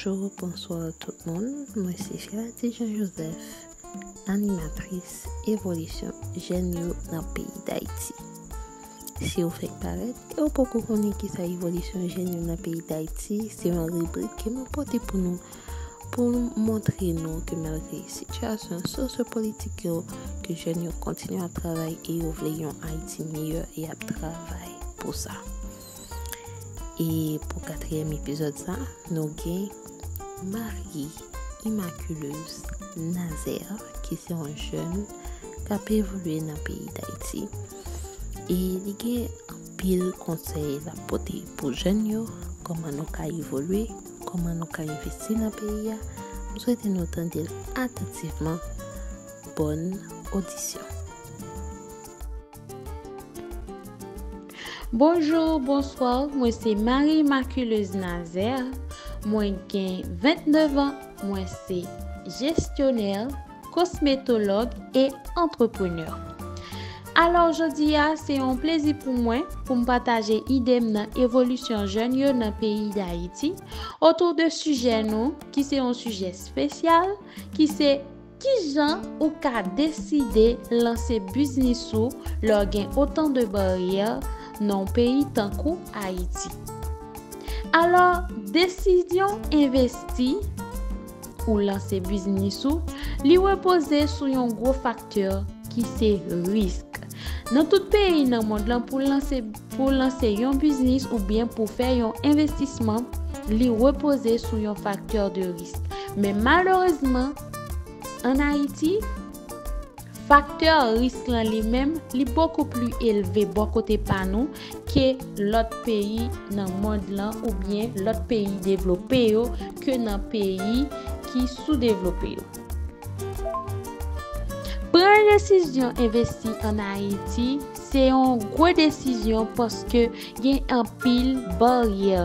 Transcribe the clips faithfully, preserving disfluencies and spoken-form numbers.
Bonjou, bonswa tout moun. Mwen se Shelady Jean Joseph, animatris Evolisyon Jèn yo nan peyi Dayiti. Si w fèk parèt e w poko konnen kisa Evolisyon Jèn yo nan peyi Dayiti, se yon ribrik ke mwen pote pou nou, pou montre nou ke malgre sitiyasyon sosyopolitik yo, ke jèn yo kontinye ap travay e yo vle yon Ayiti meyè e ap travay pou sa. E pou katriyèm epizòd sa, nou gen Marie Immaculeuse Nazaire, ki se yon jèn k ap evolye nan peyi Dayiti. E li gen anpil konsèy l ap pote pou jèn yo, kòman nou ka evolye, kòman nou ka envesti nan peyi a. M swete nou tande l atantivman. Bòn odisyon. Bonjou, bonswa, mwen se Marie Immaculeuse Nazaire, mwen gen vennèf an, mwen se jesyonè, kosmetològ e antreprenè. Alò, jodi a, se yon plezi pou mwen pou m pataje ide m nan evolisyon jèn yo nan peyi Dayiti, otou de sijè nou, ki se yon sijè espesyal, ki se kijan ou ka deside lanse biznis ou lè w gen otan de baryè nan yon peyi tankou Ayiti. Alò, desizyon envesti ou lanse biznis ou, li repoze sou yon gwo faktè ki se risk. Nan tout peyi nan mond lan, pou lanse, pou lanse yon biznis oubyen pou fè yon envestisman, li repoze sou yon faktè de risk. Men malerezman, ann Ayiti, faktè risk lan li menm, li bokou pli elve bò kote pa nou ke lòt peyi nan mond lan oubyen lòt peyi devlope yo ke nan peyi ki soudevlope yo. Pran desizyon envesti ann Ayiti, se yon gwo desizyon paske gen anpil baryè.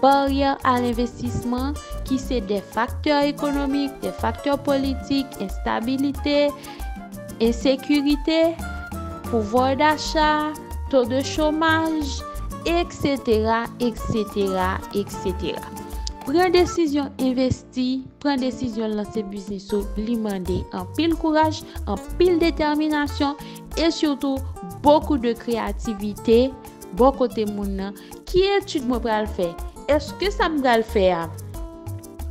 Baryè a lenvestisman ki se de faktè ekonomik, de faktè politik, enstabilite, ensekirite, pouvwa dacha, to de chomaj, etsetera, etsetera, etsetera. Pran desizyon envesti, pran desizyon lanse biznis ou, li mande anpil kouraj, anpil detèminasyon e sitou bokou de kreyativite bò kote moun nan. Ki etid mwen pral fè? Èske sa m pral fè a,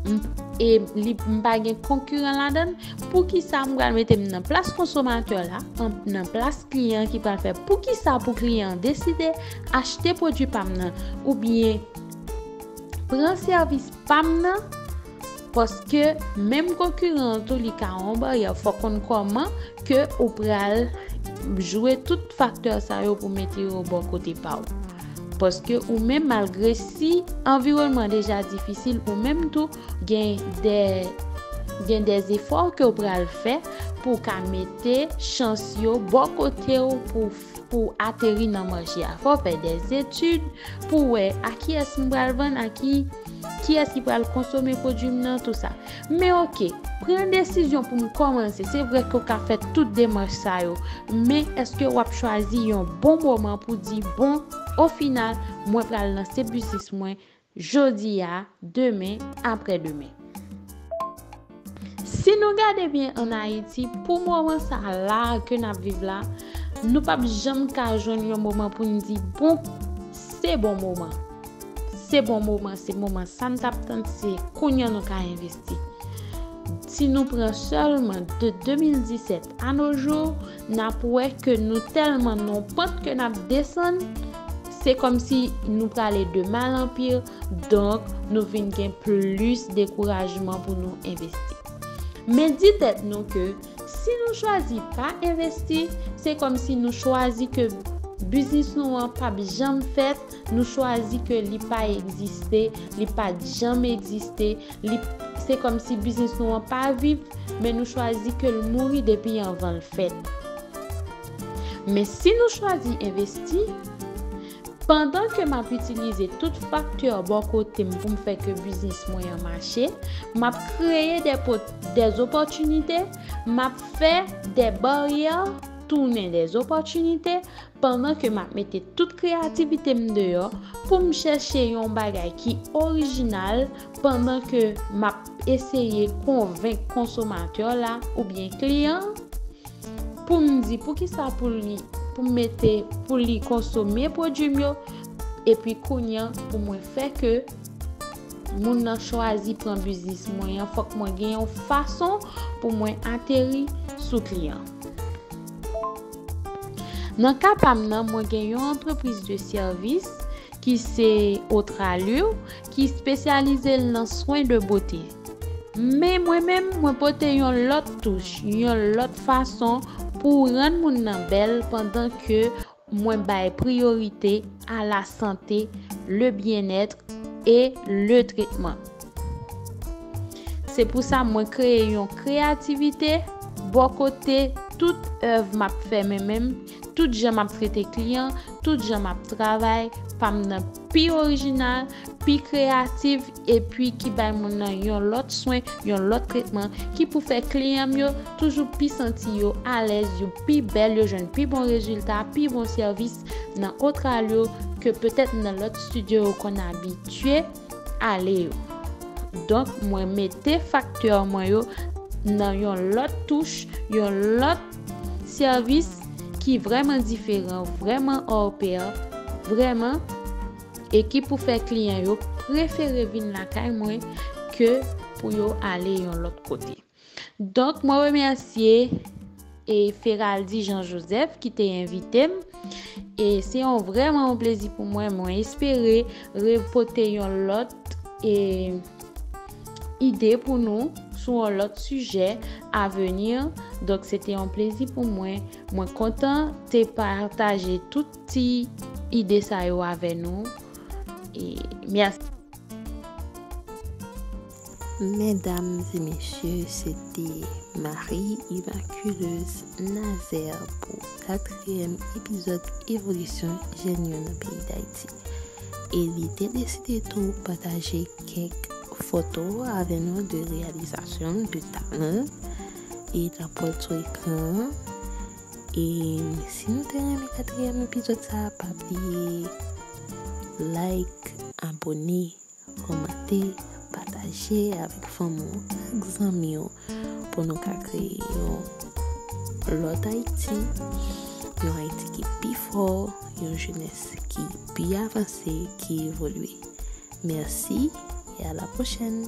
m, e li, m pa gen konkiran ladan l? Poukisa m pral mete m nan plas konsomatè la, an, nan plas kliyan ki pral fè? Poukisa pou kliyan an deside achte pwodui pa m nan oubyen pran sèvis pa m nan? Paske menm konkiran an tou, li ka yon baryè. Fò w konn kòman ke ou pral jwe tout faktè sa yo pou mete yo bò kote pa w. Paske ou menm, malgre si anviwònman deja difisil, ou menm tou gen de, gen de efò ke w pral fè pou w ka mete chans yo bò kote w pou, pou w ateri nan mache a. Fò w fè de etid pou w wè a kiyès m pral vann, a ki, kiyès ki pral konsome pwodui m nan, tou sa. Men oke, pran desizyon pou m kòmanse. Se vre ke w ka fè tout demach sa yo, men èske w ap chwazi yon bon moman pou di, bon, o final, mwen pral lanse biznis mwen jodi a, demen, aprè demen? Si nou gade byen ann Ayiti, pou moman sa la ke n ap viv la, nou p ap janm ka jwenn yon moman pou n di, bon, se bon moman. Se bon moman, se moman sa n t ap tann, se kounye a nou ka envesti. Si nou pran sèlman de de mil disèt a nos jours, n ap wè ke nou tèlman nan yon pant ke n ap desann, se kòmsi nou prale de mal an pi, donk nou vin gen plis dekourajman pou nou envesti. Men di tèt nou ke si nou chwazi pa envesti, se kòmsi nou chwazi ke biznis nou an p ap janm fèt, nou chwazi ke li pa egziste, li pa t janm egziste, li, se kòmsi biznis nou an pa viv, men nou chwazi ke l mouri depi anvan l fèt. Men si nou chwazi envesti, pandan ke m ap itilize tout faktè bò kote m pou m fè ke biznis mwen an mache, m ap kreye de po-, de opòtinite, m ap fè de baryè tounen dèzopòtinite, pandan ke m ap mete tout kreyativite m deyò pou m chèche yon bagay ki orijinal, pandan ke m ap eseye konvenk konsomatè la oubyen kliyan pou m di poukisa pou li, pou m mete pou li konsome pwodui m yo, epi kounye a pou mwen fè ke moun nan chwazi pran biznis mwen an, fòk mwen gen yon fason pou mwen ateri sou kliyan. Nan ka pa m nan, mwen gen yon antrepriz de sèvis ki se Otralure, ki espesyalize l nan swen de bote. Men mwen menm, mwen pote yon lòt touch, yon lòt fason pou rann moun nan bèl pandan ke mwen bay priyorite a la sante, le byennèt e le tretman. Se pou sa mwen kreye yon kreyativite bò kote tout èv m ap fè mwen menm, tout jan m ap trete kliyan, tout jan m ap travay, pa m nan pi orijinal, pi kreyatif, epi ki bay moun nan yon lòt swen, yon lòt tretman, ki pou fè kliyan m yo toujou pi santi yo alèz, yo pi bèl, yo jwenn pi bon rezilta, pi bon sèvis nan Otralure ke petèt nan lòt estidyo yo konn abitye ale yo. Donk, mwen mete faktè mwen yo nan yon lòt touch, yon lòt sèvis ki vrèman diferan, vrèman hors pair, vrèman, e ki pou fè kliyan yo prefere vin lakay mwen ke pou yo ale yon lòt kote. Donk, mwen remèsye e Feraldi Jean Joseph ki te envite m. E se yon vrèman yon plezi pou mwen. Mwen espere repote yon lòt e ide pou nou sou yon lòt sijè aveni. Donk, se te yon plezi pou mwen. Mwen kontan te pataje tout ti ide sa yo avè nou. E mèsi. Medam e mesye, se te Marie Immaculeuse Nazaire pou katriyèm epizòd Evolisyon Jèn yo nan peyi Dayiti. E li te deside tou pataje kèk foto avè nou de reyalizasyon l, de talan l, e l ap wè l sou ekran an. E si nou te renmen katriyèm epizòd sa, pa bliye like, abone, kòmante, pataje avèk fanmi w ak zanmi w pou nou ka kreye yon lòt Ayiti, yon Ayiti ki pi fò, yon jenès ki pi avanse, ki evolye. Mèsi e a la pwochèn!